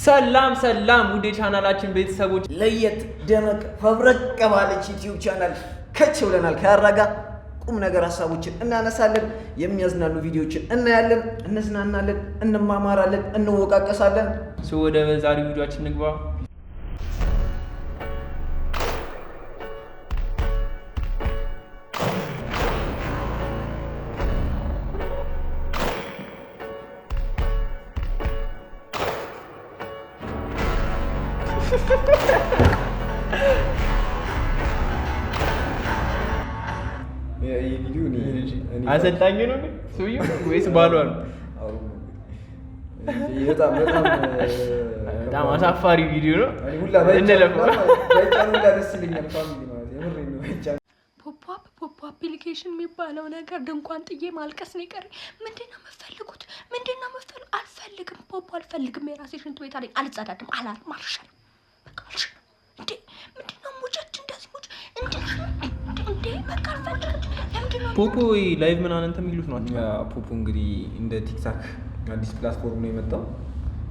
ሰላም ሰላም፣ ውድ የቻናላችን ቤተሰቦች። ለየት ደመቅ ፈብረቅ ባለች YouTube channel ከች ብለናል። ከያራ ጋር ቁም ነገር ሀሳቦችን እናነሳለን፣ የሚያዝናኑ ቪዲዮችን እናያለን፣ እንዝናናለን፣ እንማማራለን፣ እንወቃቀሳለን። So ወደ ዛሬው ቪዲዮአችን ንግባ። አሰልጣኝ ነው ግን ሰውዬው ወይስ ባሏ ነው? በጣም በጣም በጣም አሳፋሪ ቪዲዮ ነው። እንለፈው። ደስ ይለኛል። Family ማለት የምሬን ነው። ፖፖ app፣ ፖፖ application የሚባለው ነገር ድንኳን ጥዬ ማልቀስ ነው የቀረኝ። ምንድን ነው የምትፈልጉት? ምንድን ነው የምትፈልጉ? አልፈልግም፣ ፖፖ አልፈልግም። የራሴ ሽንት ቤት አለኝ። አልጸዳድም፣ አላርም፣ አልሸንም፣ በቃ አልሸንም። እንዴ ምንድን ነው ሙጨች እንደዚህ ሙጭ እንዴ እንዴ በቃ አልፈልግም። ለምንድን ነው ፖፖ live ምናምን እንትን የሚሉት ናቸው። ፖፖ እንግዲህ እንደ TikTok አዲስ platform ነው የመጣው።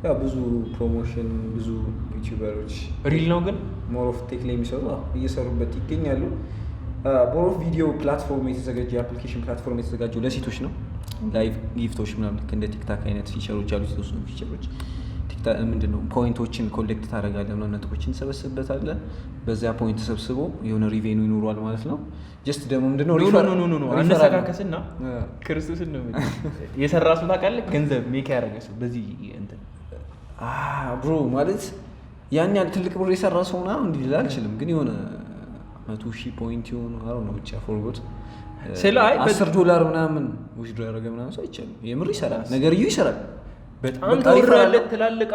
ያው ብዙ promotion፣ ብዙ YouTuber ኦች Real ነው ግን More of tech ላይ የሚሰሩ፣ አዎ፣ እየሰሩበት ይገኛሉ። More of video platform የተዘጋጀ፣ የ application platform የተዘጋጀው ለሴቶች ነው። Live gift ኦች ምናምን ልክ እንደ TikTok አይነት feature ኦች ያሉት፣ የተወሰኑ feature ኦች፣ ምንድን ነው point ኦችን collect ታደርጋለህ ምናምን፣ ነጥቦችን ትሰበስብበታለህ። በዚያ point ተሰብስቦ የሆነ revenue ይኖረዋል ማለት ነው። Just ደግሞ ምንድን ነው No no no no referral ነው። አነሰካከስና ክርስቶስን ነው የምልህ። የሰራ ሰው ታውቃለህ? ገንዘብ make ያደረገ ሰው በዚህ እንትን? Bro፣ ማለት ያን ያህል ትልቅ ብር የሰራ ሰው ምናምን እንዲህ ልል አልችልም፣ ግን የሆነ 100,000 point የሆኑ አሮ ነው ብቻ forgot ስለ አይ $10 ምናምን withdraw ያደረገ ምናምን ሰው አይቻልም። የምር ይሰራል፣ ነገርየው ይሰራል። በጣም በቃ ተወራለት። ሪፈራል። ትላልቅ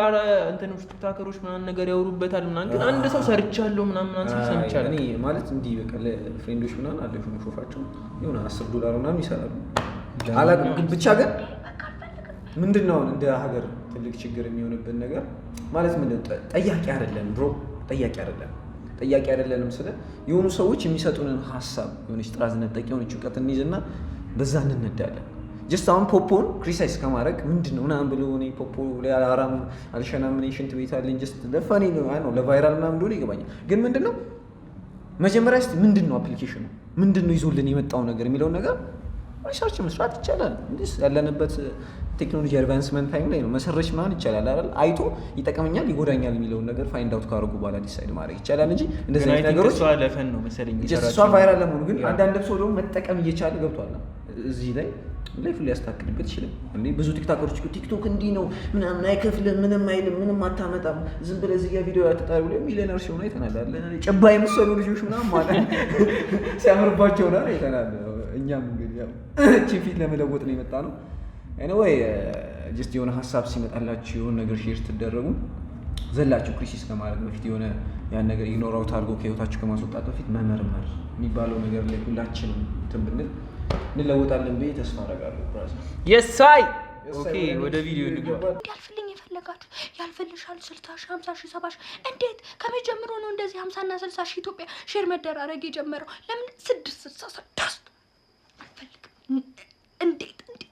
እንትኖች TikToker ኦች ምናምን ነገር ያወሩበታል ምናምን፣ ግን አንድ ሰው ሰርቻለሁ ምናምን ምናምን ሲል ሰምቻለሁ። እኔ ማለት እንዲህ በቃ ለ friend ኦች ምናምን አለ ሾፋቸው የሆነ $10 ምናምን ይሰራሉ። አላውቅም፣ ግን ብቻ ግን ምንድን ነው አሁን እንደ ሀገር ትልቅ ችግር የሚሆንብን ነገር ማለት ምንድን ነው? ጠያቂ አይደለም bro፣ ጠያቂ አይደለም። ጠያቂ አይደለንም ስለ የሆኑ ሰዎች የሚሰጡንን ሀሳብ የሆነች ጥራዝ ነጠቅ የሆነች እውቀት እንይዝና በዛ እንነዳለን። Just አሁን ፖፖን criticize ከማድረግ ምንድን ነው ምናምን ብሎ እኔ ፖፖ ላይ አላወራም፣ አልሸናም፣ እኔ ሽንት ቤት አለኝ፣ just ለ funny ነው፣ አይ ነው ለ viral ምናምን እንደሆነ ይገባኛል። ግን ምንድን ነው መጀመሪያ እስኪ ምንድን ነው application ኑ፣ ምንድን ነው ይዞልን የመጣው ነገር የሚለውን ነገር research መስራት ይቻላል። እንዲህ ያለንበት ቴክኖሎጂ advancement time ላይ ነው። መሰረች ምናምን ይቻላል አይደል? አይቶ ይጠቅመኛል፣ ይጎዳኛል የሚለውን ነገር find out ካደረጉ በኋላ decide ማድረግ ይቻላል እንጂ እንደዚህ ግን አይነት I think ነገሮች እሷ ለ fun ነው መሰለኝ just እሷ የሰራችው። Viral ለመሆኑ ግን አንዳንድ ሰው ደግሞ መጠቀም እየቻለ ገብቷል። እዚህ ላይ life ሊያስተካክልበት ይችላል። እንዴ ብዙ TikToker ኦች እኮ TikTok እንዲህ ነው ምናምን አይከፍልም፣ ምንም አይልም፣ ምንም አታመጣም፣ ዝም ብለህ እዚህ ጋር ቪዲዮ ያተጣሪ ብሎ ሚሊዮነር ሲሆኑ አይተናል አይደል? ጨባ የመሰሉ ልጆች ምናምን ማለት ሲያምርባቸው ነው አይተናል። እኛም እንግዲህ ያው እቺን ፊት ለመለወጥ ነው የመጣ ነው። Anyway, just የሆነ ሀሳብ ሲመጣላችሁ፣ የሆነ ነገር share ስትደረጉ ዘላችሁ criticize ከማድረግ በፊት፣ የሆነ ያን ነገር ignore out አድርጎ ከህይወታችሁ ከማስወጣት በፊት መመርመር የሚባለው ነገር ላይ ሁላችንም እንትን ብንል እንለወጣለን ብዬ ተስፋ አደርጋለሁ። Brother. የሳይ okay፣ ወደ ቪዲዮ እንግባ። እንዲያልፍልኝ የፈለጋችሁ ያልፍልሻል። 60,000፣ 50,000፣ 70,000 እንዴት ከመጀመሩ ነው እንደዚህ 50ና 60 ሺህ ኢትዮጵያ share መደራረግ የጀመረው? ለምን 666 አልፈልግም። እንዴት እንዴት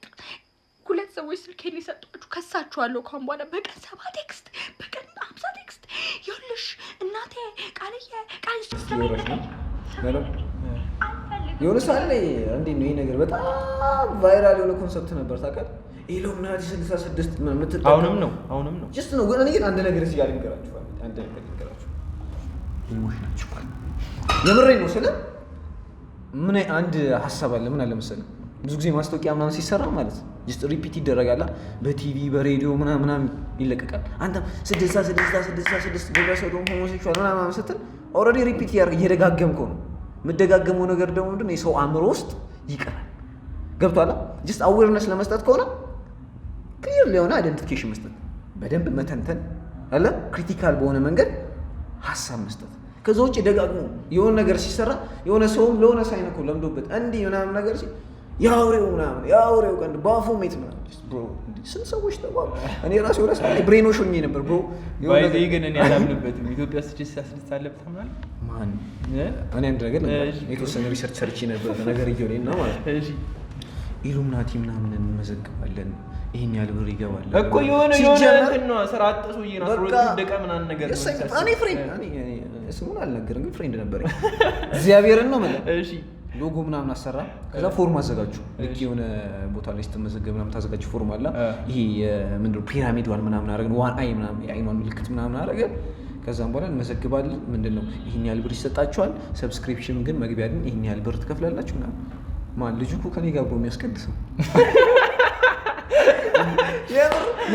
ሁለት ሰዎች ስልኬን የሰጧችሁ ከሳችኋለሁ። ካሁን በኋላ በቀን 70 text፣ በቀን 50 text ይኸውልሽ እናቴ ቃልዬ ቃል እየወራሽ ነው? Hello? የሆነ ሰዓት ላይ እንዴት ነው ይሄ ነገር በጣም viral የሆነ concept ነበር ታውቃለህ? ኢሉሚናቲ 66 የምትጠቀም አሁንም ነው፣ አሁንም ነው። Just ነው። ግን እኔ ግን አንድ ነገር እዚህ ጋር ልንገራችሁ፣ family፣ አንድ ነገር ልንገራችሁ። ሌቦች ናቸው። የምሬን ነው። ስለ ምን አንድ ሀሳብ አለ። ምን አለ መሰለህ፣ ብዙ ጊዜ ማስታወቂያ ምናምን ሲሰራ ማለት just repeat ይደረጋል፣ በቲቪ በሬዲዮ ምናምን ምናምን ይለቀቃል። አንተም ስድሳ ስድሳ ስድሳ ስድስት ግብረ ሰዶም homosexual ምናምን ምናምን ስትል already repeat እየደጋገምከው ነው። የምደጋገመው ነገር ደግሞ ምንድን ነው የሰው አእምሮ ውስጥ ይቀራል። ገብቶሃል? Just awareness ለመስጠት ከሆነ clear የሆነ identification መስጠት፣ በደንብ መተንተን አለ፣ critical በሆነ መንገድ ሀሳብ መስጠት። ከዛ ውጭ ደጋግሞ የሆነ ነገር ሲሰራ የሆነ ሰውም ለሆነ sign እኮ ለምዶበት እንዲህ ምናምን ነገር ሲል የአውሬው ምናምን የአውሬው ቀንድ ባፎሜት ምናምን፣ bro፣ እንዲህ ስንት ሰዎች ተባሉ። እኔ ራሴ የሆነ ሰዓት ላይ brainwash ሆኜ ነበር bro። የሆነ By the way ነገር- ግን እኔ አላምንበትም። ኢትዮጵያ ውስጥ 666 አለ ታምናለህ? ማን እ? እኔ አንድ ነገር ልንገርህ። እሺ። የተወሰነ research ሰርቼ ነበር ነገር እየሆነ እና ማለት ነው። እሺ። ኢሉሚናቲ ምናምን እንመዘግባለን፣ ይሄን ያህል ብር ይገባል እኮ የሆነ ሲጀመር እንትን ነው፣ ስራ አጥ ሰውዬ ነው። 12 በቃ ደቂቃ ምናምን ነገር ነው የሚያሳስበው። እኔ friend እኔ ስሙን አልነገርም፣ ግን friend ነበረኝ። እግዚአብሔርን ነው የምልህ። ሎጎ ምናምን አሰራ። ከዛ ፎርም አዘጋጁ። ልክ የሆነ ቦታ ላይ ስትመዘገብ ምናምን ታዘጋጁ ፎርም አለ። ይሄ ምንድነው ፒራሚዷን ምናምን አደረግን፣ one eye ምናምን የአይኗን ምልክት ምናምን አደረገን። ከዛም በኋላ እንመዘግባለን። ምንድነው ይሄን ያህል ብር ይሰጣችኋል፣ subscription ግን መግቢያ ግን ይሄን ያህል ብር ትከፍላላችሁ ምናምን። ማን ልጁ እኮ ከኔ ጋር አብሮ የሚያስቀድሰው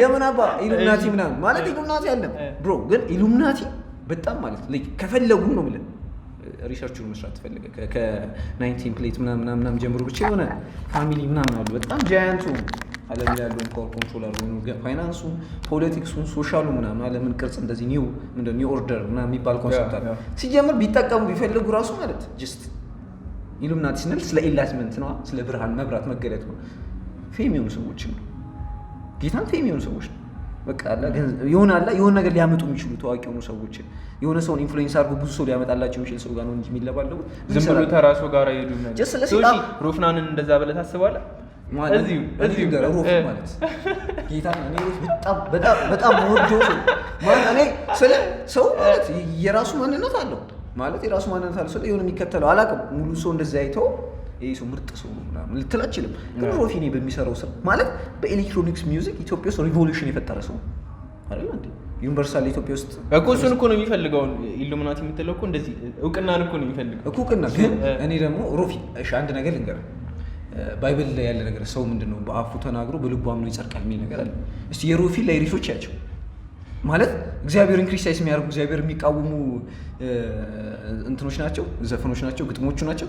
የምን አባ ኢሉሚናቲ ምናምን ማለት ኢሉሚናቲ አለ bro፣ ግን ኢሉሚናቲ በጣም ማለት like ከፈለጉ ነው የምልህ research ኡን መስራት ትፈልገ ከ 19 plate ምናምን ምናምን ምናምን ጀምሮ ብቻ የሆነ family ምናምን አሉ። በጣም giant ኡ ዓለም ላይ ያለውን power control አድርጎ ፋይናንሱን፣ politics ኡን፣ social ኡ ምናምን ዓለምን ቅርጽ እንደዚህ new ምንድን new order ምናምን የሚባል concept አለ። ሲጀምር ቢጠቀሙ ቢፈልጉ ራሱ ማለት just ኢሉሚናቲ ስንል ስለ enlightenment ነው፣ ስለ ብርሃን መብራት መገለጥ ነው። Fame የሆኑ ሰዎች ነው፣ ጌታን fame የሆኑ ሰዎች ነው። በቃ አለ ገንዘብ የሆነ አለ የሆነ ነገር ሊያመጡ የሚችሉ ታዋቂ የሆኑ ሰዎችን የሆነ ሰውን influence አድርጎ ብዙ ሰው ሊያመጣላቸው የሚችል ሰው ጋር ነው እንጂ የሚለባለቡት። ዝም ብሎ ተራ ሰው ጋር አይሄዱም ነገር። Just ስለ ሰው ሴጣን እሺ፣ ሮፍናንን እንደዛ ብለህ ታስባለህ? ማለት እዚሁ እኔ እዚሁ ልንገርህ፣ ሮፍ ማለት ጌታ እኔ ሮፍ በጣም በጣም በጣም የምወደው ሰው ማለት እኔ ስለ ሰው ማለት የራሱ ማንነት አለው ማለት የራሱ ማንነት አለው። ስለ የሆነ የሚከተለው አላውቅም። ሙሉ ሰው እንደዚህ አይተው ይሄ ሰው ምርጥ ሰው ነው ምናምን ልትል አትችልም። ግን ሮፊ እኔ በሚሰራው ስራ ማለት በ electronics music ኢትዮጵያ ውስጥ revolution የፈጠረ ሰው አይደል እንዴ? Universal ኢትዮጵያ ውስጥ እኮ እሱን እኮ ነው የሚፈልገው። ኢሉሚናቲ የምትለው እኮ እንደዚህ እውቅናን እኮ ነው የሚፈልገው። እኮ እውቅና። ግን እኔ ደግሞ ሮፊ እሺ አንድ ነገር ልንገርህ፣ Bible ላይ ያለ ነገር ሰው ምንድን ነው በአፉ ተናግሮ በልቡ አምኖ ይጸድቃል የሚል ነገር አለ። እስቲ የሮፊ lyrics ኦች ያቸው ማለት እግዚአብሔርን criticize የሚያደርጉ እግዚአብሔር የሚቃወሙ እንትኖች ናቸው፣ ዘፈኖች ናቸው፣ ግጥሞቹ ናቸው።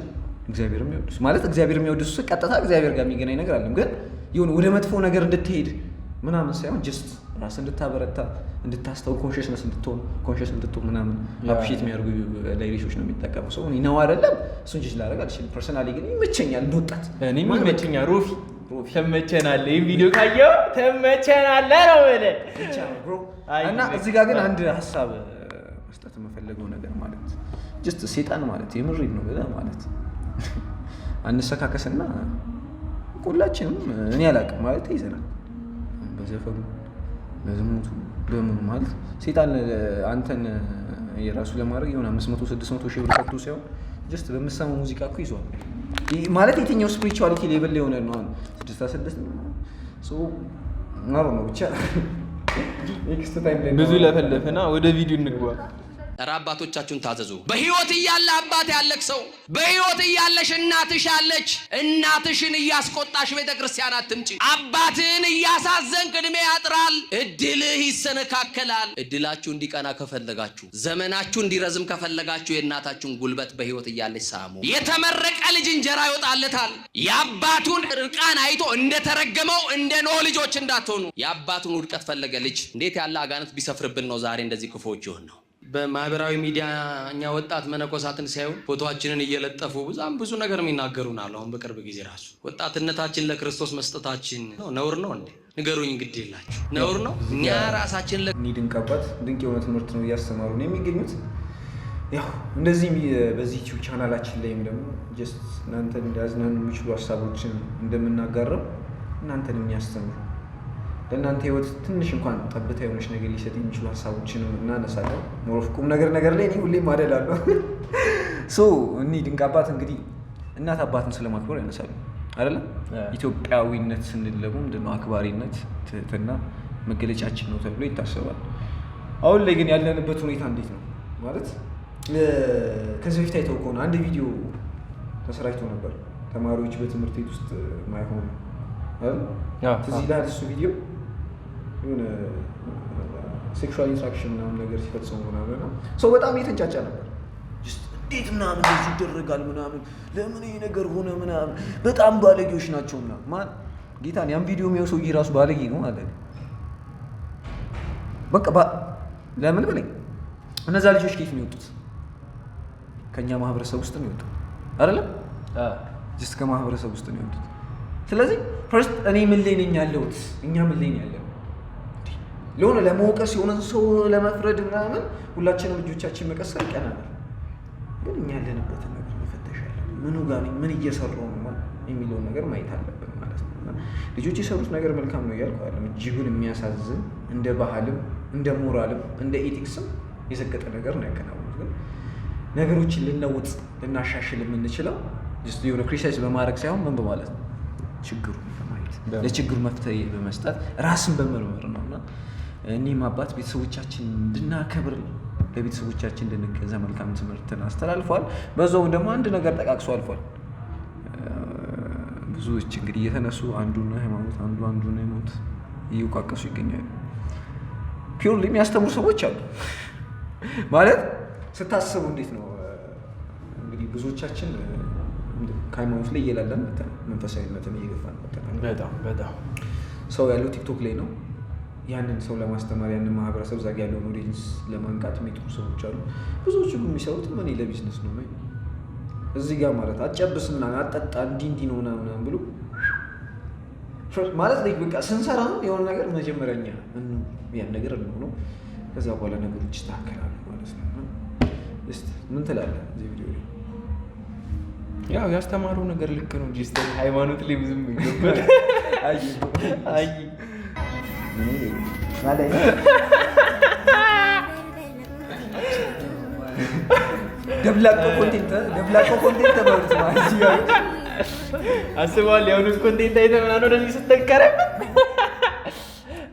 እግዚአብሔር የሚወድሱ ማለት እግዚአብሔር የሚወድሱ ቀጥታ እግዚአብሔር ጋር የሚገናኝ ነገር አለም። ግን የሆነ ወደ መጥፎ ነገር እንድትሄድ ምናምን ሳይሆን just ራስ እንድታበረታ እንድታስተውል consciousness እንድትሆን conscious እንድትሆን ምናምን appreciate የሚያደርጉ lyrics ኦች ነው የሚጠቀሙ። ሰው እኔ ነው አይደለም እሱን ጅጅ ላደርግ አልችልም። Personally ግን ይመቸኛል እንደ ወጣት። እኔም ይመቸኛል። ሮፊ ተመቸናለህ። ይሄን ቪዲዮ ካየው ተመቸናለህ ነው የምልህ። ብቻ ነው bro። አይ እና እዚህ ጋር ግን አንድ ሀሳብ መስጠት የምፈለገው ነገር ማለት just ሴጣን ማለት የምሬን ነው ብለህ ማለት አንሰካከስና ሁላችንም እኔ አላውቅም ማለት ተይዘናል በዘፈኑ በዝሙቱ በምኑ ማለት ሴጣን አንተን የራሱ ለማድረግ የሆነ 500 600 ሺህ ብር ሰጥቶ ሳይሆን just በምትሰማው ሙዚቃ እኮ ይዟል። ይህ ማለት የትኛው spirituality level ላይ የሆነ ነው? አሁን 66 ነው ብቻ next time ላይ ብዙ ለፈለፍና ወደ ቪዲዮ እንግባ። ኧረ አባቶቻችሁን ታዘዙ። በህይወት እያለ አባት ያለክ ሰው፣ በህይወት እያለሽ እናትሽ አለች። እናትሽን እያስቆጣሽ ቤተ ክርስቲያን አትምጪ። አባትህን እያሳዘንክ እድሜ ያጥራል፣ እድልህ ይሰነካከላል። እድላችሁ እንዲቀና ከፈለጋችሁ፣ ዘመናችሁ እንዲረዝም ከፈለጋችሁ የእናታችሁን ጉልበት በህይወት እያለች ሳሙ። የተመረቀ ልጅ እንጀራ ይወጣለታል። የአባቱን እርቃን አይቶ እንደተረገመው እንደ ኖህ ልጆች እንዳትሆኑ። የአባቱን ውድቀት ፈለገ ልጅ። እንዴት ያለ አጋንንት ቢሰፍርብን ነው ዛሬ እንደዚህ ክፉዎች ይሆን ነው። በማህበራዊ ሚዲያ እኛ ወጣት መነኮሳትን ሲያዩ ፎቶአችንን እየለጠፉ በጣም ብዙ ነገር የሚናገሩን አሉ። አሁን በቅርብ ጊዜ ራሱ ወጣትነታችን ለክርስቶስ መስጠታችን ነው ነውር ነው እንዴ? ንገሩኝ፣ ግድ የላችሁ ነውር ነው። እኛ ራሳችን እኒህ ድንቅ አባት ድንቅ የሆነ ትምህርት ነው እያስተማሩ ነው የሚገኙት። ያው እንደዚህ በዚህ ዩቲዩብ ቻናላችን ላይም ደግሞ just እናንተን ሊያዝናኑ የሚችሉ ሀሳቦችን እንደምናጋራው እናንተን የሚያስተምሩ ለእናንተ ህይወት ትንሽ እንኳን ጠብታ የሆነች ነገር ሊሰጥ የሚችሉ ሀሳቦችንም እናነሳለን። More of ቁም ነገር ነገር ላይ እኔ ሁሌም አደላለሁ። So እኒህ ድንቅ አባት እንግዲህ እናት አባትን ስለማክበር ያነሳሉ አይደለም። ኢትዮጵያዊነት ስንል ደግሞ ምንድነው? አክባሪነት፣ ትህትና መገለጫችን ነው ተብሎ ይታሰባል። አሁን ላይ ግን ያለንበት ሁኔታ እንዴት ነው ማለት ከዚህ በፊት አይተው ከሆነ አንድ ቪዲዮ ተሰራጭቶ ነበር። ተማሪዎች በትምህርት ቤት ውስጥ ማይሆኑ አይደል? ትዝ ይልሃል እሱ ቪዲዮ የሆነ sexual interaction ምናምን ነገር ሲፈጽሙ ምናምን እና ሰው በጣም እየተንጫጫ ነበር። Just እንዴት ምናምን እንደዚህ ይደረጋል ምናምን ለምን ይሄ ነገር ሆነ ምናምን በጣም ባለጌዎች ናቸው ምናምን። ማን ጌታን ያን ቪዲዮ የሚያው ሰውዬ ራሱ ባለጌ ነው ማለት በቃ ለምን በለኝ። እነዛ ልጆች ከየት ነው የወጡት? ከኛ ማህበረሰብ ውስጥ ነው የወጡት አይደለም? Just ከማህበረሰብ ውስጥ ነው የወጡት። ስለዚህ first እኔ ምን ላይ ነኝ ያለሁት? እኛ ምን ላይ ነን ያለነው? ለሆነ ለመውቀስ የሆነ ሰው ለመፍረድ ምናምን ሁላችንም እጆቻችን መቀሰር ይቀናናል። ግን እኛ ያለንበትን ነገር መፈተሽ አለብን። ምኑ ጋር ነኝ፣ ምን እየሰራሁ ነው የሚለውን ነገር ማየት አለብን ማለት ነው። እና ልጆች የሰሩት ነገር መልካም ነው እያልኩ አይደለም። እጅጉን የሚያሳዝን፣ እንደ ባህልም እንደ ሞራልም እንደ ethics ም የዘቀጠ ነገር ነው ያከናወኑት። ግን ነገሮችን ልንለውጥ ልናሻሽል የምንችለው just የሆነ criticize በማድረግ ሳይሆን ምን በማለት ነው፣ ችግሩን በማየት፣ ለችግሩ መፍትሄ በመስጠት፣ ራስን በመመርመር ነው። እና እኒህም አባት ቤተሰቦቻችን እንድናከብር፣ ለቤተሰቦቻችን እንድንገዛ መልካም ትምህርትን አስተላልፈዋል። በዛውም ደግሞ አንድ ነገር ጠቃቅሶ አልፏል። ብዙዎች እንግዲህ እየተነሱ አንዱን ሃይማኖት አንዱ አንዱን ሃይማኖት እየወቃቀሱ ይገኛሉ። Purely የሚያስተምሩ ሰዎች አሉ። ማለት ስታስቡ እንዴት ነው፣ እንግዲህ ብዙዎቻችን ከሃይማኖት ላይ እየላለን መተናል። መንፈሳዊነትን እየገፋን መተናል። በጣም በጣም። ሰው ያለው ቲክቶክ ላይ ነው። ያንን ሰው ለማስተማር፣ ያንን ማህበረሰብ እዛ ጋ ያለውን audience ለማንቃት የሚጥሩ ሰዎች አሉ። ብዙዎቹ ግን የሚሰሩት money ለ business ነው። እዚህ ጋር ማለት አጨብስ ምናምን፣ አጠጣ፣ እንዲህ እንዲህ ነው ምናምን ምናምን ብሎ ማለት like በቃ ስንሰራ ነው የሆነ ነገር መጀመሪያ እኛ ያን ነገር እንሆነው፣ ከዛ በኋላ ነገሮች ይስተካከላሉ ማለት ነው። እና እስኪ ምን ትላለህ እዚህ ቪዲዮ ላይ? ያው ያስተማረው ነገር ልክ ነው። Just ሃይማኖት ላይ ብዙም ይገባል። አይ። ማለት ደብላቆ content፣ ደብላቆ content ተባሉት ማለት እዚህ ጋር። አስበዋል። የአሁኑን content አይተህ ምናምን ወደዚህ ስትቀረብ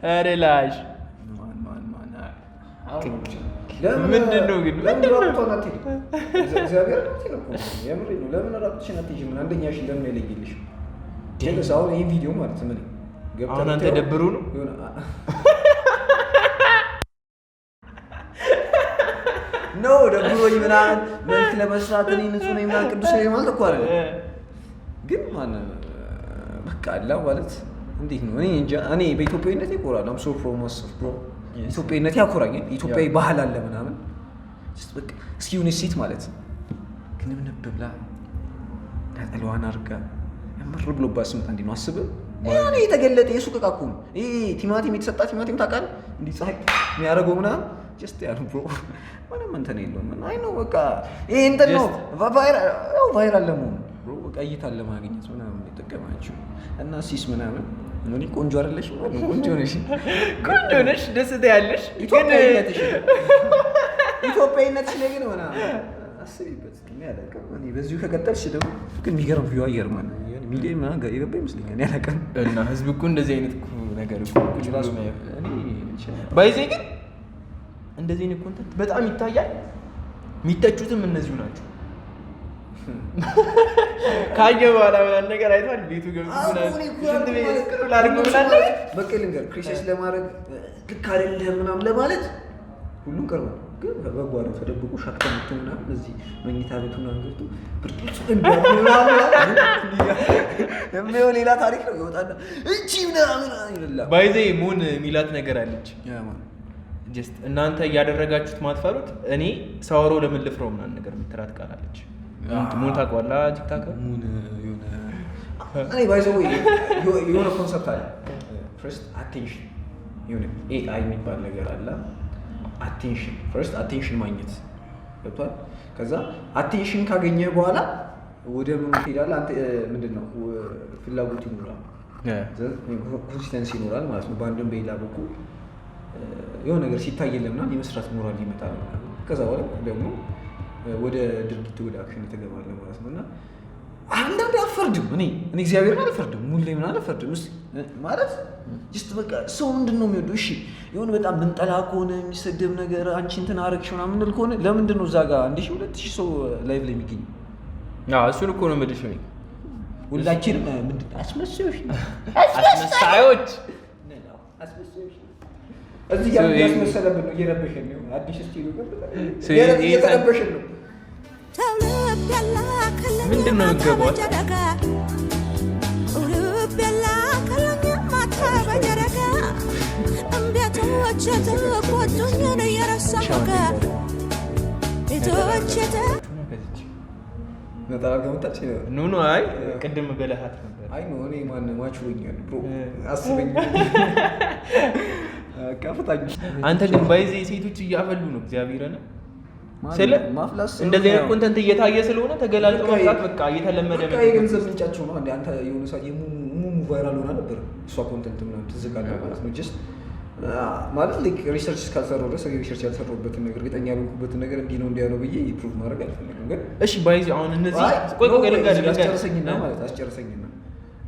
ኧረ ላሽ። ማን ማን ማን? ምንድን ነው ግን? ለምን ምንድን ነው? ራቁቷን አትሄድም? እግዚአብሔር ነው እኮ፣ የምሬን ነው። ለምን ራቁትሽን አትሄጂም? አንደኛሽን ለምን አይለይልሽም? ጀለስ አሁን ይሄን ቪዲዮ ማለት ምን ገብተህ አሁን አንተ ብታየው ደብሮ ነው? የሆነ ነው ደብሮኝ ምናምን መልክ ለመስራት እኔ ንጹህ ነኝ ምናምን ቅዱስ ነኝ ማለት እኮ አይደለም። ግን ማን በቃ አላ ማለት እንዴት ነው? እኔ እንጃ። እኔ በኢትዮጵያዊነቴ እኮራለሁ። I'm so proud myself, bro። ኢትዮጵያዊነቴ ያኮራኛል። ኢትዮጵያዊ ባህል አለ ምናምን። Just በቃ እስኪ የሆነች ሴት ማለት ክንብንብ ብላ ነጠላዋን አድርጋ ያምር ብሎባት ስመጣ እንዴት ነው አስበህ? ያኔ የተገለጠ የሱቅ እቃ እኮ ነው። ይሄ ቲማቲም የተሰጣ ቲማቲም ታውቃለህ? እንዲህ ፀሐይ የሚያደርገው ምናምን just ያ ነው bro። ምንም እንትን የለውም። አይ ነው በቃ ይሄ እንትን ነው፣ viral፣ ያው viral ለመሆን bro፣ በቃ እይታን ለማግኘት ምናምን የጠቀማቸው። እና sis ምናምን እኔ ቆንጆ አይደለሽ? ቆንጆ ነሽ። ቆንጆ ነሽ፣ ደስ ትያለሽ። ግን ኢትዮጵያዊነትሽ ላይ ግን ምናምን አስቢበት። እኔ አላውቅም። እኔ በዚሁ ከቀጠልሽ ደግሞ ግን የሚገርም view አየር ማለት ሚሊዮን ምናምን የገባ ይመስለኛል። እኔ አላውቅም። እና ህዝብ እኮ እንደዚህ አይነት እኮ ነገር እኮ ቁጭ ብሎ ራሱ የሚያየው። እኔ By the way ግን እንደዚህ አይነት content በጣም ይታያል። የሚተቹትም እነዚሁ ናቸው። ካየ በኋላ ምናምን ነገር አይቷል። ቤቱ ገብቶ ምናምን ሽንት ቤት scroll አድርጎ ምናምን። በቃ ልንገርህ፣ criticize ለማድረግ ልክ አይደለህም ምናምን ለማለት ሁሉም ቅርብ ነው። ግን በጓሮ ተደብቆ ሻክተ መቶ ምናምን እዚህ መኝታ ቤቱ ምናምን ገብቶ ብርድ ልብስ እንዲያርጎ ምናምን የሚሆን ሌላ ታሪክ ነው። ይወጣና እቺ ምናምን ይላል። By the way ሙን ሚላት ነገር አለች። Yeah man. Just እናንተ እያደረጋችሁት ማትፈሩት እኔ ሳወራው ለምን ልፍረው ምናምን ነገር የምትላት ቃል አለች። ሙን ታውቀዋለህ? ቲክታክ። ሙን የሆነ እኔ by the way የሆነ concept አለ። First attention፣ የሆነ AI የሚባል ነገር አለ። Attention first፣ attention ማግኘት ገብቷል። ከዛ attention ካገኘ በኋላ ወደ ምን ትሄዳለህ? አንተ ምንድን ነው ፍላጎት ይኖራል፣ consistency ይኖራል ማለት ነው። በአንድም በሌላ በኩል የሆነ ነገር ሲታየልህ ምናምን የመስራት ሞራል ይመጣል። ከዛ በኋላ ደግሞ ወደ ድርጊት፣ ወደ action ትገባለህ ማለት ነው። እና አንዳንዴ አልፈርድም፣ እኔ እግዚአብሔርን አልፈርድም፣ ሙሌ ምናምን አልፈርድም። ማለት just በቃ ሰው ምንድን ነው የሚወደው? እሺ የሆነ በጣም ምንጠላ ከሆነ፣ የሚሰደብ ነገር አንቺ እንትን አረግሽ ምናምን የምንል ከሆነ ለምንድን ነው እዛ ጋር 1000 2000 ሰው live ላይ የሚገኘው? አዎ፣ እሱን እኮ ነው የምልሽ እኔ። ሁላችንም ምንድን ነው አስመሳዮች ነን። አስመሳዮች። አስመሳዮች ነን። እዚህ ጋር እያስመሰለብን ነው፣ እየረበሸን ነው። አዲስ ስቱዲዮ ገብተን እየተረበሸን ነው። ምንድን ነው የምትገባው? ነጠላ አድርጋ መጣች። No, no፣ አይ ቅድም በለሃት ነበር። አይ ነው እኔ ማን ማችሎኛል bro፣ አስበኝ ከፍታኝ። አንተ ግን by the way ሴቶች እያፈሉ ነው፣ እግዚአብሔርን ስለ ማፍላት እንደዚህ አይነት content እየታየ ስለሆነ ተገላልጦ መምጣት በቃ እየተለመደ በቃ ነው። የገንዘብ ምንጫቸው ነው። አንተ የሆነ ሰዓት የሙሙ viral ሆና ነበር እሷ content ምናምን ትዝ ካለ ማለት ነው። Just ማለት like research እስካልሰራሁ ድረስ research ያልሰራሁበትን ነገር እርግጠኛ ያልሆንኩበትን ነገር እንዲህ ነው እንዲያ ነው ብዬ prove ማድረግ አልፈልግም። ግን እሺ by the way አሁን እነዚህ ቆይ ቆይ ልንገርህ አስጨርሰኝና ማለት አስጨርሰኝና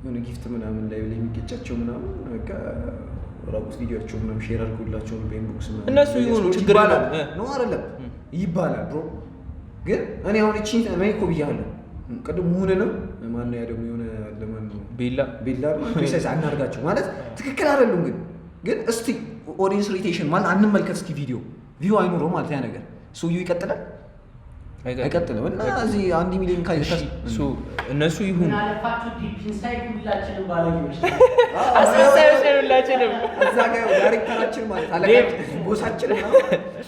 የሆነ gift ምናምን ላይ የሚገጫቸው ምናምን በቃ ራቁት ቪዲዮቸው ምናምን share አድርጎላቸው ነው በ inbox ምናምን እነሱ ይሁኑ ችግር የለውም ነው አይደለም ይባላል bro። ግን እኔ አሁን እቺ እኔ እኮ ብያለሁ ቅድም ሙሁንንም ማነው ያ ደግሞ የሆነ አለ ማነው ቤላ ቤላ precise አናርጋቸው ማለት ትክክል አይደሉም። ግን ግን እስቲ audience retention ማለት አንመልከት እስኪ ቪዲዮ view አይኖረው ማለት ያ ነገር ሰውዬው ይቀጥላል አይቀጥልም። እና እዚህ 1 ሚሊዮን እነሱ ይሁን አለፋችሁ deep inside ሁላችንም ባለጌዎች አስመሳዮች ነን ሁላችንም። እዛ ጋር ዳይሬክተራችን ማለት አለቃችን boss ኣችን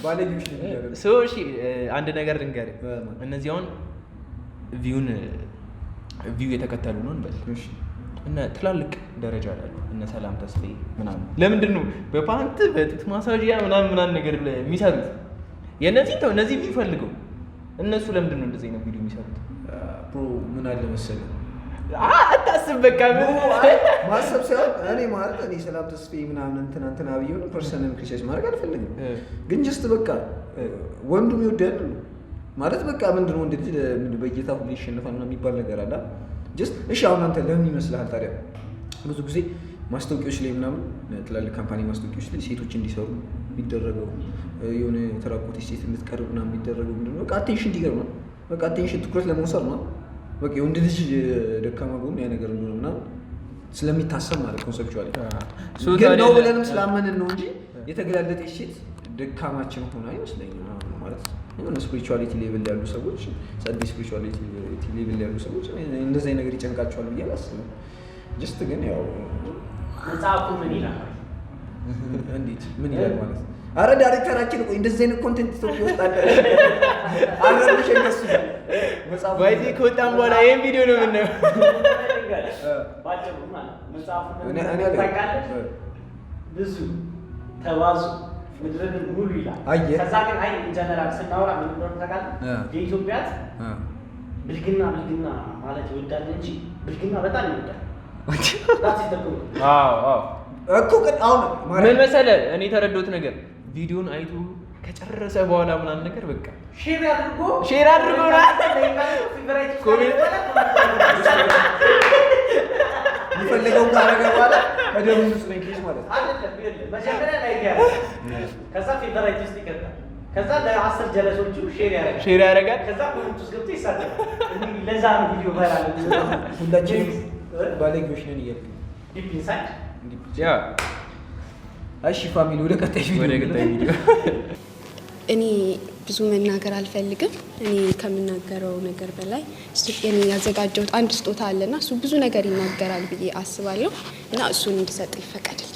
ባለጌዎች ነን። So እሺ አንድ ነገር ልንገርህ። እነዚህ አሁን view ን view የተከተሉ ነው እንበል እነ ትላልቅ ደረጃ ላይ እነ ሰላም ተስፋዬ ምናምን ለምንድን ነው በፓንት በጡት ማሳጅያ ምናምን ምናምን ነገር የሚሰሩት? የእነዚህ ተው እነዚህ view ፈልገው እነሱ ለምንድን ነው እንደዚህ አይነት ቪዲዮ የሚሰሩት? Bro ምን አለ መሰለህ አታስብ በቃ ማሰብ ሳይሆን እኔ ማለት እኔ ሰላም ተስፋዬ ምናምን እንትና እንትና ብዬ ነው person ን criticize ማድረግ አልፈልግም። ግን just በቃ ወንዱም ይወዳል ማለት በቃ ምንድን ነው ወንድ ልጅ በጌታ ሁሉ ይሸነፋል ምናምን የሚባል ነገር አለ። Just እሺ አሁን አንተ ለምን ይመስልሃል ታዲያ ብዙ ጊዜ ማስታወቂያዎች ላይ ምናምን ትላልቅ company ማስታወቂያዎች ላይ ሴቶች እንዲሰሩ የሚደረገው የሆነ የተራቆተች ሴት እንድትቀርብ ምናምን የሚደረገው ምንድን ነው? በቃ attention እንዲቀርብ ነው። በቃ attention ትኩረት ለመውሰድ ነው። በቃ የወንድ ልጅ ደካማ ጎን ያ ነገር እንደሆነ ምናምን ስለሚታሰብ ማለት conceptually ግን ነው ብለንም ስላመንን ነው እንጂ የተገላለጠች ሴት ደካማችን ሆና አይመስለኝም። ማለት የሆነ spirituality level ያሉ ሰዎች ጸዴ spirituality level ያሉ ሰዎች እንደዚህ ነገር ይጨንቃቸዋል ብዬ አላስብም። Just ግን ያው መጽሐፉ ምን ይላል? እንዴት ምን ይላል ማለት ነው? አረ ዳይሬክተራችን ቆይ እንደዚህ አይነት content ኢትዮጵያ ውስጥ አለ። አረብሽ እንደሱ መጽሐፉ by the way ከወጣን በኋላ ይሄን ቪዲዮ ነው የምናየው። ባጭሩ ማለት መጽሐፉ ምን ታውቃለህ? ብዙ ተባዙ ምድርን ሙሉ ይላል። ከዛ ግን አይ in general ስናወራ ምን እንደሆነ ታውቃለህ? የኢትዮጵያ ብልግና ብልግና ማለት ይወዳል እንጂ ብልግና በጣም ይወዳል። አዎ አዎ እኮ ግን አሁን ምን መሰለህ እኔ የተረዳሁት ነገር ቪዲዮን አይቶ ከጨረሰ በኋላ ምናምን ነገር በቃ share አድርጎ share አድርጎ comment የሚፈልገውን ካደረገ በኋላ ከደሙ ንጹህ ነኝ case ማለት ነው። አይደለም መጀመሪያ ላይ ያደርጋል፣ ከዛ favorite ውስጥ ይከታል፣ ከዛ ለ10 ጀለሶቹ share ያደርጋል share ያደርጋል፣ ከዛ comment ውስጥ ገብቶ ይሳተፋል። ለዛ ነው ቪዲዮ viral ሁላችንም ባለጌዎች ነን እያልክ Deep inside Yeah። እሺ family ወደ ቀጣይ ቪዲዮ እኔ ብዙ መናገር አልፈልግም። እኔ ከምናገረው ነገር በላይ እኔ ያዘጋጀሁት አንድ ስጦታ አለና እሱ ብዙ ነገር ይናገራል ብዬ አስባለሁ እና እሱን እንድሰጥ ይፈቀድልኝ።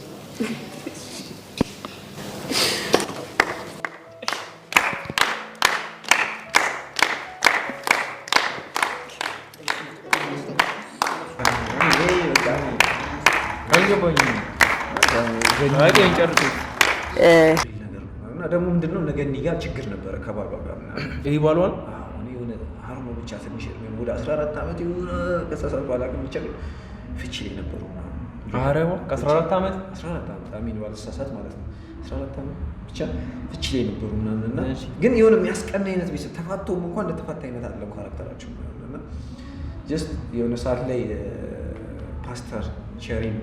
እና ደግሞ ምንድነው ነገ እኔ ጋር ችግር ነበረ ከባሏ ጋር ምናምን። ይሄ ባሏ ነው? አዎ፣ እኔ የሆነ አርኖ ብቻ ትንሽ እድሜ ወደ 14 ዓመት የሆነ ከሳሳት ባላቅም ብቻ ግን ፍቺ ላይ ነበሩ ምናምን። ኧረ እባክህ 14 ዓመት? 14 ዓመት አሚን ባልሳሳት ማለት ነው። 14 ዓመት ብቻ ፍቺ ላይ ነበሩ ምናምን እና ግን የሆነ የሚያስቀና አይነት ቤተሰብ ተፋቶም እንኳን እንደተፋታ አይነት አይደለም character ኣቸው ምናምን እና just የሆነ ሰዓት ላይ ፓስተር ቸሪን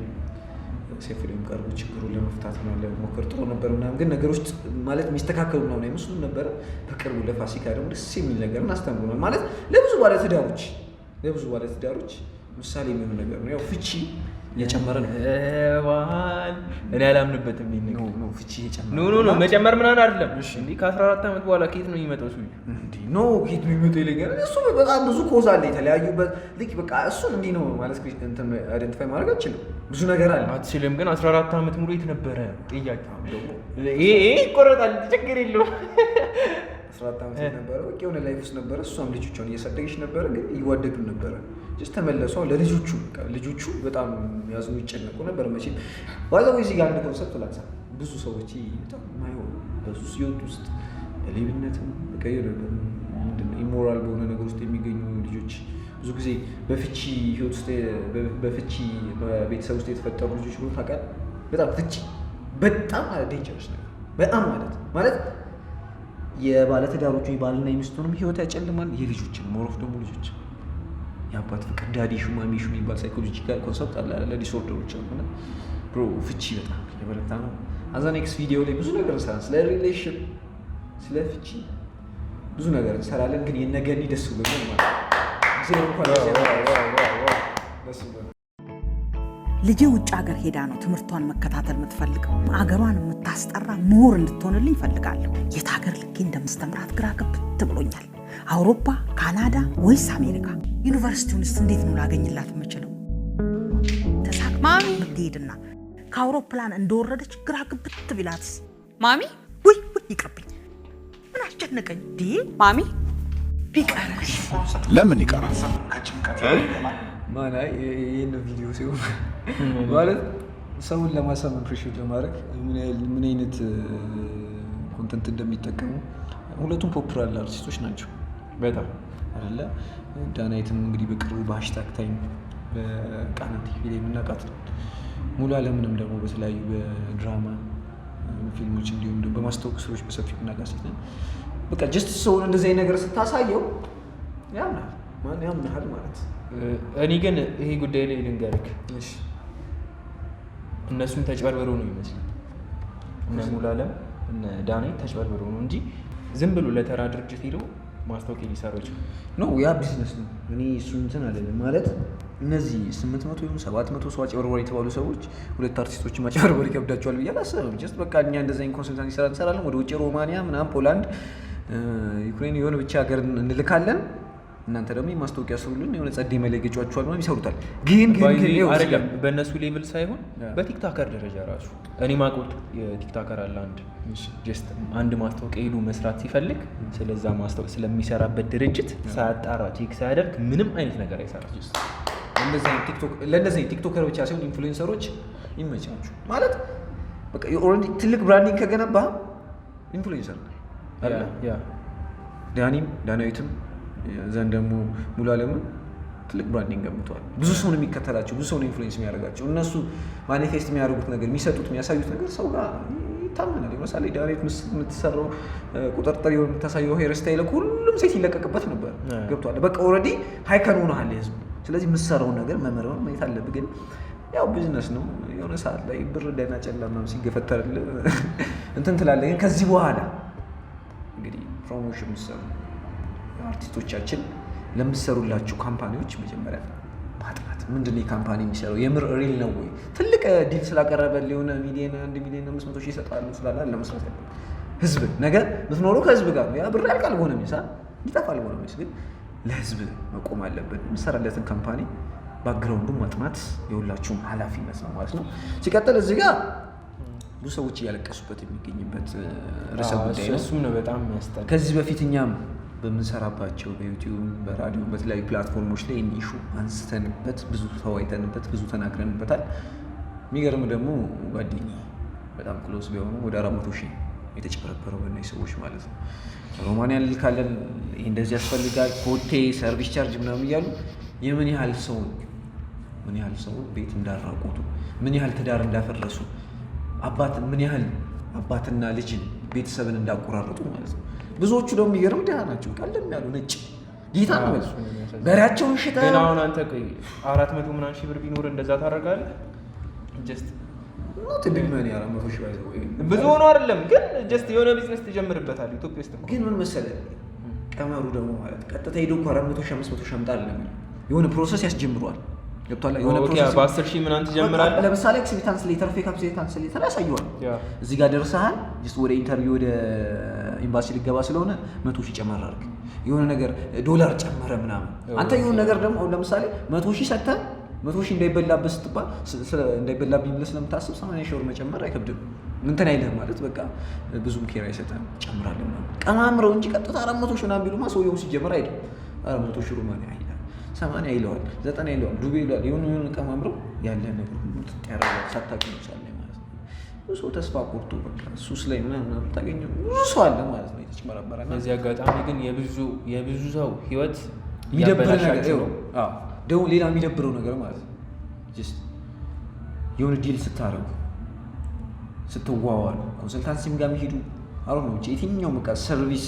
ሰይፉ ላይም ቀርቦ ችግሩን ለመፍታት ምናምን ለመሞከር ጥሩ ነበር ምናምን፣ ግን ነገሮች ማለት የሚስተካከሉ ምናምን አይመስሉም ነበረ። በቅርቡ ለፋሲካ ደግሞ ደስ የሚል ነገር አስተምሮናል። ማለት ለብዙ ባለትዳሮች ምሳሌ የሚሆን ነገር ነው። ያው ፍቺ እየጨመረ ነው። እኔ አላምንበትም ይሄን ነገር። No ፍቺ እየጨመረ No no no መጨመር ምናምን አይደለም። እንዴ ከ14 ዓመት በኋላ ከየት ነው የሚመጣው እሱ? እንዴ no ከየት ነው የሚመጣው ይለኛል። እሱ በጣም ብዙ cause አለ የተለያዩበት ልክ በቃ እሱን እንዲህ ነው ማለት እንትን identify ማድረግ አልችልም። ብዙ ነገር አለ። አትችልም። ግን 14 ዓመት ሙሉ የት ነበረ ጥያቄ። ይሄ ይቆረጣል፣ ችግር የለውም። 14 ዓመት ነበረ። በቃ የሆነ life ውስጥ ነበረ። እሷም ልጆቿን እያሳደገች ነበረ፣ ግን ይዋደዱ ነበረ። Just ተመለሱ። ለልጆቹ በቃ ልጆቹ በጣም ያዝኑ ይጨነቁ ነበር። መቼም ባይዘው እዚህ ጋር አንድ concept ላንሳ። ብዙ ሰዎች በጣም የማይሆኑ በሱስ ህይወት ውስጥ በሌብነትም በቃ የሆነ ምንድን ነው immoral በሆነ ነገር ውስጥ የሚገኙ ልጆች ብዙ ጊዜ በፍቺ ህይወት ውስጥ፣ በፍቺ በቤተሰብ ውስጥ የተፈጠሩ ልጆች ብሎ ታውቃለህ። በጣም ፍቺ በጣም dangerous ነገር፣ በጣም ማለት የባለትዳሮቹ የባልና የሚስቱንም ህይወት ያጨልማል፣ የልጆችን more of ደግሞ ልጆች የአባት ፍቅር daddy issue mommy issue የሚባል psychological concept አለ አይደለ? Disorder ኦች አሉ። እና bro ፍቺ በጣም የበረታ ነው። አዛ next ቪዲዮ ላይ ብዙ ነገር እንሰራለን፣ ስለ relation፣ ስለ ፍቺ ብዙ ነገር እንሰራለን። ግን የነገኒ ደስ ብሎኛል ማለት ነው። እግዚአብሔር እንኳን ደስ ብሎኛል። ልጄ ውጭ ሀገር ሄዳ ነው ትምህርቷን መከታተል የምትፈልገው። አገሯን የምታስጠራ ምሁር እንድትሆንልኝ እፈልጋለሁ። የት ሀገር ልኬ እንደምስተምራት ግራ ግብት ብሎኛል። አውሮፓ፣ ካናዳ ወይስ አሜሪካ? ዩኒቨርሲቲውንስ እንዴት ነው ላገኝላት የምችለው? ተሳክቶ ብትሄድና ከአውሮፕላን እንደወረደች ግራ ግብት ቢላትስ? ማሚ። ውይ ውይ፣ ይቅርብኝ። ምን አስጨነቀኝ? ዲ ማሚ። ቢቀርስ? ለምን ይቀራል? ማን አይ ይህን ቪዲዮ ሲሆን ማለት ሰውን ለማሳመን pressure ለማድረግ ምን ያህል ምን አይነት content እንደሚጠቀሙ። ሁለቱም popular አርቲስቶች ናቸው። በጣም። አይደለ? ዳናይትም እንግዲህ በቅርቡ በ #time በቃና ቲቪ ላይ የምናውቃት ነው። ሙሉ አለምንም ደግሞ በተለያዩ በድራማ ፊልሞች እንዲሁም ደግሞ በማስታወቅ ስራዎች በሰፊው የምናውቃት ሴት ነን። በቃ just ሰውን እንደዚህ አይነት ነገር ስታሳየው ያምናል፣ ማን ያምናል ማለት። እኔ ግን ይሄ ጉዳይ ላይ ልንገርክ፣ እነሱም ተጭበርብረው ነው ይመስላል። እነ ሙሉዓለም እነ ዳናይት ተጭበርብረው ነው እንጂ ዝም ብሎ ለተራ ድርጅት ሄዶ ማስታወቂያ ሊሰሩ ይችላል። No፣ ያ ቢዝነስ ነው። እኔ እሱ እንትን አይደለም ማለት እነዚህ 800 ይሁን 700 ሰው አጭበርባሪ የተባሉ ሰዎች ሁለት አርቲስቶች ማጭበርበር ይከብዳቸዋል ብዬ አላስብም። Just በቃ እኛ እንደዚህ አይነት consultancy ስራ እንሰራለን። ወደ ውጭ ሮማንያ ምናምን፣ ፖላንድ፣ ዩክሬን የሆነ ብቻ ሀገር እንልካለን። እናንተ ደግሞ የማስታወቂያ ስሩልን፣ የሆነ ጸዴ መለገጫችኋል ምናምን ይሰሩታል። ግን ግን ግን ይኸው እዚህ አይደለም፣ በእነሱ level ሳይሆን በ TikToker ደረጃ ራሱ እኔ ማውቀው የ TikToker አለ አንድ። Just አንድ ማስታወቂያ ሄዶ መስራት ሲፈልግ ስለዛ ማስታወቂያ ስለሚሰራበት ድርጅት ሳያጣራ፣ check ሳያደርግ ምንም አይነት ነገር አይሰራም። እንደዚህ አይነት ቲክቶክ ለእንደዚህ አይነት TikToker ብቻ ሳይሆን influencer ኦች ይመቻችሁ ማለት በቃ already ትልቅ branding ከገነባ influencer ነህ አይደለ? ዳኒም ዳናዊትም ዘንድ ደግሞ ሙሉ አለምም ትልቅ branding ገንብተዋል። ብዙ ሰው ነው የሚከተላቸው፣ ብዙ ሰው ነው influence የሚያደርጋቸው። እነሱ manifest የሚያደርጉት ነገር፣ የሚሰጡት የሚያሳዩት ነገር ሰው ጋር ይታመናል። ለምሳሌ ዳናዊት የምትሰራው ቁጥርጥር የሆነ የምታሳየው hair style ሁሉም ሴት ይለቀቅበት ነበር። ገብቶሃል? በቃ already icon ሆነሃል የህዝቡ። ስለዚህ የምትሰራውን ነገር መመርመር ማየት አለብህ። ግን ያው ቢዝነስ ነው። የሆነ ሰዓት ላይ ብር ደህና ጨለማ ሲገፈተርልህ እንትን ትላለህ። ግን ከዚህ በኋላ እንግዲህ promotion የምትሰሩ አርቲስቶቻችን ለምትሰሩላችሁ company ዎች መጀመሪያ ማጥናት፣ ምንድን ነው የ company የሚሰራው፣ የምር real ነው ወይ? ትልቅ deal ስላቀረበ የሆነ ሚሊዮን 1,500,000 ይሰጣሉ ስላለ ለመስራት ያለ ህዝብ ነገ የምትኖረው ከህዝብ ጋር ነው። ያ ብር ያልቃል በሆነ ሚሳ ይጠፋል በሆነ ሚስ፣ ግን ለህዝብ መቆም አለብን። የምትሰራለትን company background ኡን ማጥናት የሁላችሁም ኃላፊነት ነው ማለት ነው። ሲቀጥል እዚህ ጋር ብዙ ሰዎች እያለቀሱበት የሚገኝበት ርዕሰ ጉዳይ ነው። እሱም ነው በጣም የሚያስጠላ። ከዚህ በፊት እኛም በምንሰራባቸው በዩቲዩብ፣ በራዲዮ፣ በተለያዩ platform ኦች ላይ ይህን issue አንስተንበት ብዙ ተወያይተንበት ብዙ ተናግረንበታል። የሚገርም ደግሞ ጓደኛዬ በጣም close ቢሆኑ ወደ 400,000 የተጨበረበረው በእነዚህ ሰዎች ማለት ነው። ሮማንያ እንልካለን፣ ይሄ እንደዚህ ያስፈልጋል፣ ኮቴ፣ service charge ምናምን እያሉ የምን ያህል ሰውን ምን ያህል ሰውን ቤት እንዳራቆቱ፣ ምን ያህል ትዳር እንዳፈረሱ፣ አባት ምን ያህል አባትና ልጅን ቤተሰብን እንዳቆራረጡ ማለት ነው። ብዙዎቹ ደግሞ የሚገርም ድሃ ናቸው። ቀለም ያሉ ነጭ ጌታ ነው በሬያቸውን ሽጠው። ግን አሁን አንተ ቆይ 400 ምናምን ሺህ ብር ቢኖር እንደዛ ታደርጋለህ? Just Not big money 400,000 by the way። ብዙ ሆኖ አይደለም ግን just የሆነ ቢዝነስ ትጀምርበታል ኢትዮጵያ ውስጥ እንኳን። ግን ምን መሰለህ ቀመሩ ደግሞ ማለት ቀጥታ ሄዶ እኮ 400,000 500,000 አምጣ አይደለም የሚለው፣ የሆነ process ያስጀምረዋል። ገብቶሃል? የሆነ process በ10,000 ምናምን ትጀምራለህ። ለምሳሌ acceptance letter፣ fake acceptance letter ያሳየዋል። እዚህ ጋር ደርሰሃል፣ just ወደ interview ወደ ኤምባሲ ሊገባ ስለሆነ 100,000 ጨመር አድርግ፣ የሆነ ነገር ዶላር ጨመረ ምናምን። አንተ የሆነ ነገር ደግሞ አሁን ለምሳሌ 100,000 ሰጥተህ 100,000 እንዳይበላብህ ስትባል እንዳይበላብኝ ብለህ ስለምታስብ 80,000 ብር መጨመር አይከብድም። እንትን አይልህም ማለት በቃ ብዙም care አይሰጥህም። ጨምራለሁ ምናምን ቀማምረው እንጂ ቀጥታ 400,000 ምናምን ቢሉማ ሰውየው ሲጀምር አይደለም 400,000 ሩማንያ ይላል፣ 80 ይለዋል፣ 90 ይለዋል፣ ዱቤ ይለዋል። የሆነ የሆነ ቀማምረው ያለ ነገር ሁሉ ጥጥ ያደርጋል። ሳታውቅ ይመስላል ማለት ነው። ብዙ ሰው ተስፋ ቆርጦ በቃ ሱስ ላይ ምናምን ምናምን ታገኘው ብዙ ሰው አለ ማለት ነው የተጭበረበረ። እና በዚህ አጋጣሚ ግን የብዙ ሰው ህይወት የሚደብር ነገር እያበላሻችሁ ይኸው፣ ነው። አዎ፣ ደግሞ ሌላ የሚደብረው ነገር ማለት ነው just የሆነ deal ስታደርጉ፣ ስትዋዋሉ፣ consultancy ም ጋር የሚሄዱ አሮ ነው፣ ብቻ የትኛውም በቃ service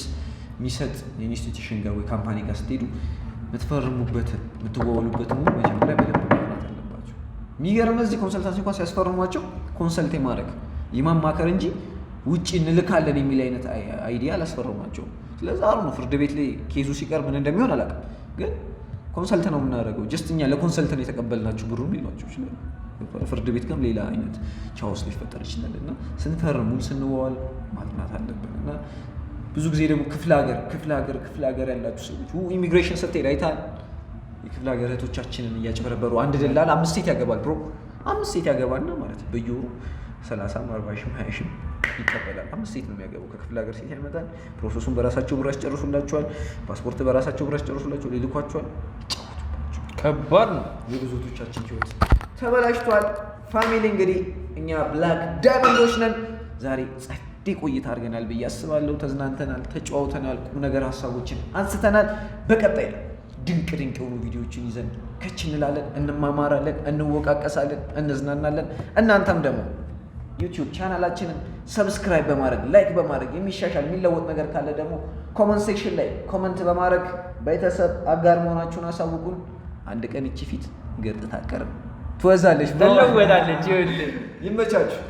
የሚሰጥ institution ጋር ወይ company ጋር ስትሄዱ የምትፈርሙበትን የምትዋዋሉበትን ውል መጀመሪያ በደንብ ማጥናት አለባቸው። የሚገርም እዚህ consultancy እንኳን ሲያስፈርሟቸው consult የማድረግ የማማከር እንጂ ውጭ እንልካለን የሚል አይነት idea አላስፈርሟቸውም። ስለዚህ አሩ ነው ፍርድ ቤት ላይ case ኡ ሲቀርብ ምን እንደሚሆን አላውቅም፣ ግን consult ነው የምናደርገው፣ just እኛ ለ consult ነው የተቀበልናችሁ ብሩን ሊሏቸው ይችላሉ። ፍርድ ቤት ጋርም ሌላ አይነት chaos ሊፈጠር ይችላል። እና ስንፈርም ውል ስንዋዋል ማጥናት አለብን። እና ብዙ ጊዜ ደግሞ ክፍለ ሀገር ክፍለ ሀገር ክፍለ ሀገር ያላችሁ ሰዎች ኢሚግሬሽን ስትሄድ አይተሃል? የክፍለ ሀገር እህቶቻችንን እያጭበረበሩ አንድ ደላላ አምስት ሴት ያገባል bro። አምስት ሴት ያገባና ማለት በየወሩ 30ም 40 ሺህም 20 ሺህም ይቀበላል። አምስት ሴት ነው የሚያገባው። ከክፍለ ሀገር ሴት ያመጣል። Process ኡን በራሳቸው ብር ያስጨርሱላቸዋል። ፓስፖርት በራሳቸው ብር ያስጨርሱላቸዋል። ይልኳቸዋል። ይጫወቱባቸው። ከባድ ነው። የብዙ እህቶቻችን ህይወት ተበላሽቷል። Family፣ እንግዲህ እኛ Black Diamond ኦች ነን። ዛሬ ጸዴ ቆይታ አድርገናል ብዬ አስባለሁ። ተዝናንተናል፣ ተጨዋውተናል፣ ቁም ነገር ሀሳቦችን አንስተናል። በቀጣይ ድንቅ ድንቅ የሆኑ ቪዲዮዎችን ይዘን ከች እንላለን፣ እንማማራለን፣ እንወቃቀሳለን፣ እንዝናናለን። እናንተም ደግሞ YouTube channel ኣችንን subscribe በማድረግ፣ like በማድረግ፣ የሚሻሻል የሚለወጥ ነገር ካለ ደግሞ comment section ላይ comment በማድረግ ቤተሰብ አጋር መሆናችሁን አሳውቁን። አንድ ቀን እቺ ፊት ገርጥታ አትቀርም፣ ትወዛለች፣ ትለወጣለች። ይኸውልህ። ይመቻችሁ።